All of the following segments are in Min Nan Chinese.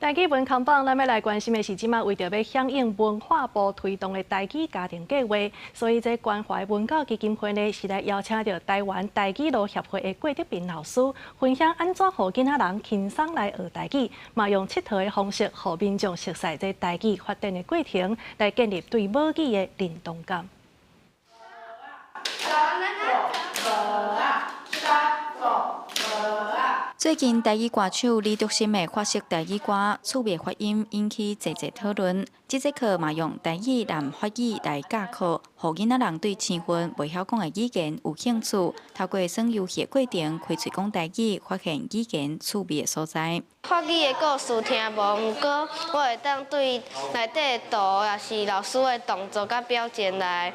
台語文康榜，咱欲來關心的是，這馬為著欲響應文化部推動的台語家庭計畫，所以這關懷文教基金會呢，是來邀請著台灣台語路協會的郭德斌老師，分享按怎予囡仔人輕鬆來學台語，嘛用𨑨迌的方式，予民眾熟悉這台語發展的過程，來建立對母語的認同感。三、五、最近台語歌手李篤心的法式台語歌《趣味發音》引起濟濟討論。這節課嘛用台語和法語來教課，予囡仔人對生分袂曉講的語言有興趣。透過耍遊戲的過程，開喙講台語，發現語言趣味的所在。法語的故事聽無，毋過我會當對內底的圖，抑是老師的動作佮表情來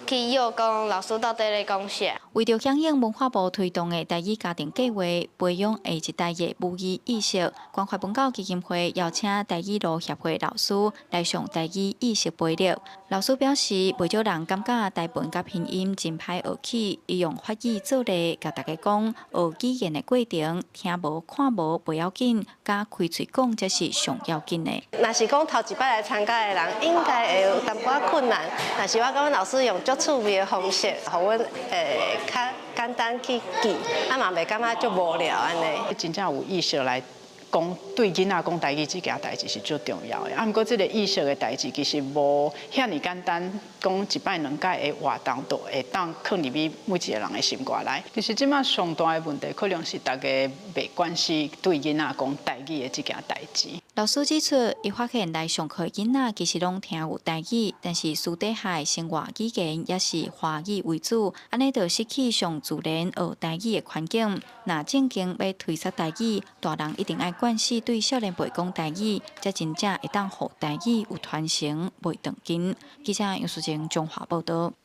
去臆講老師到底咧講啥。為著響應文化部推動的台語家庭計劃，培養下一代的母語意識，關懷文教基金會邀請台語路協會老師來上台語意識培力。老師表示，袂少人感覺台文佮拼音真歹學起，伊用法語做例，共大家講學語言的過程，聽無看無袂要緊，敢開喙講才是上要緊的。若是講頭一擺來參加的人，應該會有淡薄仔困難。但是我感覺老師用足趣味的方式，予阮會較簡單去記，啊嘛袂感覺足無聊按呢。真正有意識來講對囡仔講台語這件代誌是足重要的。啊，毋過這个意識的代誌其實無遐爾簡單，講一擺兩擺的活動就會當囥入去每一个人的心肝內。其實這馬上大的問題，可能是大家袂關心對囡仔講台語的這件代誌。老師指出，伊發現來上課的囡仔其實攏聽有台語，但是私底下的生活語言也是華語為主，按呢就失去上自然學台語的環境。若正經欲推捒台語，大人一定愛慣勢對少年輩講台語，才真正會當予台語有傳承，袂斷根。記者楊淑靜中華報導。